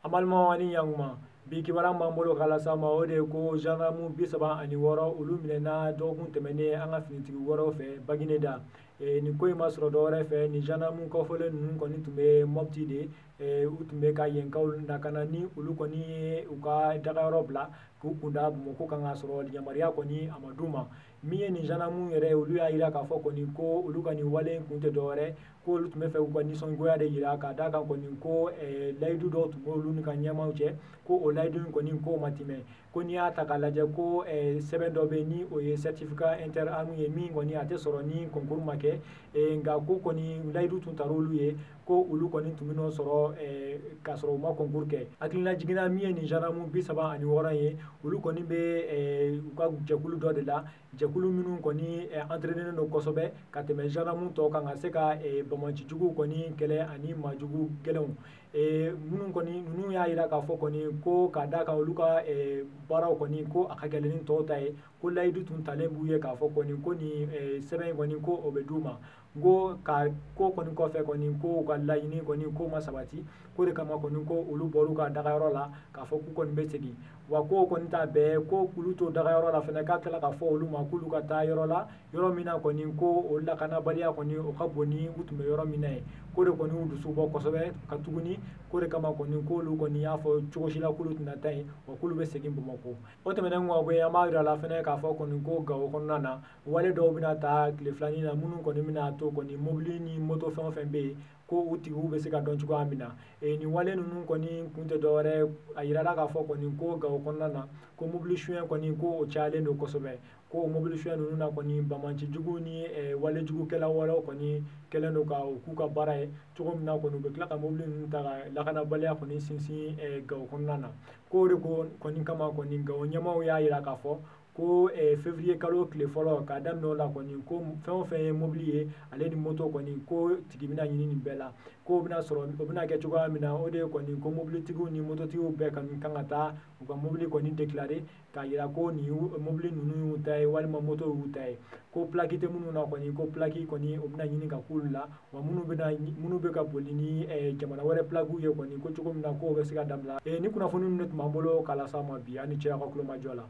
An balimaw ani ɲankuma, bi kibaruya b'an bolo k'a lase aw ma, o de ye ko gendarme 36, olu minɛna dɔgɔkun tɛmɛnen an ka finitigi wɛrɛw fɛ Bagineda. Nin ko in ma sɔrɔ dɔwɛrɛ fɛ, nin gendarme kɔfɔlen ninnu kɔni tun bɛ Mopti de, u tun bɛ ka yenkaw lakana ni olu kɔni ye u ka dagayɔrɔ bila k'u kunda Bamakɔ kan, ka sɔrɔ yamaruya kɔni a ma d'u ma. Min ye nin gendarme yɛrɛ ye, olu y'a jira k'a fɔ kɔni ko olu ka nin wale in kun tɛ dɔwɛrɛ, ko olu tun bɛ fɛ k'u ka nisɔngoya de jira ka d'a kan kɔni ko layidu dɔw tun b'olu ni ka ɲɛmaaw cɛ, ko o layidu in kɔni k'o ma tɛmɛ. Ko n'i y'a ta k'a lajɛ ko sɛbɛn dɔ bɛ yen ni o ye certificat interarmes ye, min kɔni a tɛ sɔrɔ ni concours ma kɛ, nka ko kɔni layidu tun taara olu ye ko olu kɔni tun bɛn'o sɔrɔ k'a sɔrɔ u ma concours kɛ. Hakilina jiginna, min ye nin gendarme 36 ye, olu kɔni bɛ u ka jɛkulu dɔ de la, jɛkulu minnu kɔni entraîné don kosɛbɛ ka tɛmɛ gendarme tɔw kan, ka se ka banbaancijuguw kɔni kɛlɛ ani maajugu gɛlɛnw. Minnu kɔni ninnu y'a jira k'a fɔ kɔni ko ka d'a kan olu ka baaraw kɔni ko a ka gɛlɛn ni tɔw ta ye, ko layidu tun talen b'u ye k'a fɔ kɔni ko nin sɛbɛn in kɔni ko o bɛ d'u ma. N ko ka ko kɔni kɔfɛ kɔni ko u ka laɲini kɔni ko ma sabati, ko de kama kɔni ko olu bɔr'u ka dagayɔrɔ la k'a fɔ k'u kɔni bɛ segin. Wa ko kɔni t'a bɛɛ ko k'olu to dagayɔrɔ la fɛnɛ, k'a tila k'a fɔ olu ma k'olu ka taa yɔrɔ la, yɔrɔ min na kɔni ko o lakanabaliya kɔni o ka bon ni u tun bɛ yɔrɔ min na ye. Ko de kɔni y'u dusu bɔ kosɛbɛ ka tuguni, ko de kama kɔni k'olu kɔni y'a fɔ cogo si la k'olu tɛna taa yen, wa k'olu bɛ segin Bamakɔ. O tɛmɛnen kɔ ka bɔ yen, an b'a yira la fɛnɛ k'a fɔ kɔni ko Gawo kɔnɔna na, wale dɔw bɛna ta tile filanin na minnu kɔni bɛna to kɔni mobili ni moto fɛn o fɛn bɛ yen ko u tigiw bɛ se ka dɔn cogoya min na. Nin wale ninnu kɔni kun tɛ dɔwɛrɛ, a yirala k'a fɔ kɔni ko Gawo kɔnɔna na ko mobili suɲɛ kɔni ko o cayalen don kosɛbɛ, ko mobili suɲɛ ninnu na kɔni banbaancijugu ni walejugukɛla wɛrɛw kɔni kɛlen don ka o k'u ka baara ye cogo min na kɔni, u bɛ tila ka mobili ninnu ta ka lakanabaliya kɔni sinsin Gawo kɔnɔna na. Ko o de ko kɔni kama kɔni Gawo ɲɛmaaw y'a jira k'a fɔ ko février kalo tile fɔlɔ k'a daminɛ o la kɔni ko fɛn o fɛn ye mobili ye ale ni moto kɔni ko tigi bɛna ɲini nin bɛɛ la, ko bɛna sɔrɔ o bɛna kɛ cogoya min na, o de ye kɔni ko mobilitigiw ni mototigiw bɛɛ kɔni kan ka taa u ka mobili kɔni déclarer k'a jira ko nin mobili ninnu y'u ta ye walima moto y'u ta ye, ko plaque tɛ minnu na kɔni ko plaque kɔni o bɛna ɲini ka k'olu la, wa minnu bɛ ka boli ni jamana wɛrɛ plaque ye kɔni ko cogo min na k'o bɛ se ka dabila. Ni kunnafoni ninnu de tun b'an bolo k'a lase aw ma bi, aw ni ce aw ka tulomajɔ la.